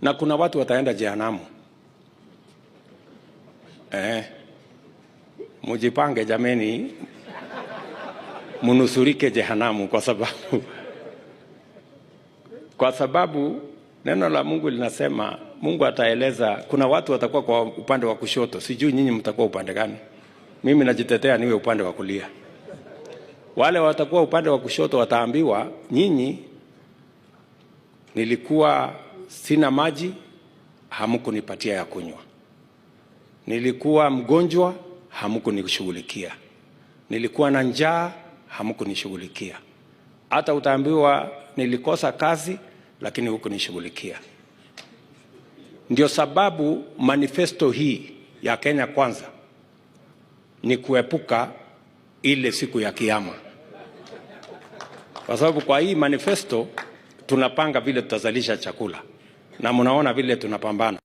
Na kuna watu wataenda jehanamu. Eh, mujipange jameni, munusurike jehanamu, kwa sababu neno la Mungu linasema Mungu ataeleza. Kuna watu watakuwa kwa upande wa kushoto, sijui nyinyi mtakuwa upande gani. Mimi najitetea niwe upande wa kulia. Wale watakuwa upande wa kushoto wataambiwa, nyinyi, nilikuwa sina maji, hamkunipatia ya kunywa. Nilikuwa mgonjwa, hamkunishughulikia. Nilikuwa na njaa, hamkunishughulikia. Hata utaambiwa nilikosa kazi, lakini hukunishughulikia. Ndio sababu manifesto hii ya Kenya Kwanza ni kuepuka ile siku ya Kiyama, kwa sababu kwa hii manifesto tunapanga vile tutazalisha chakula na mnaona vile tunapambana.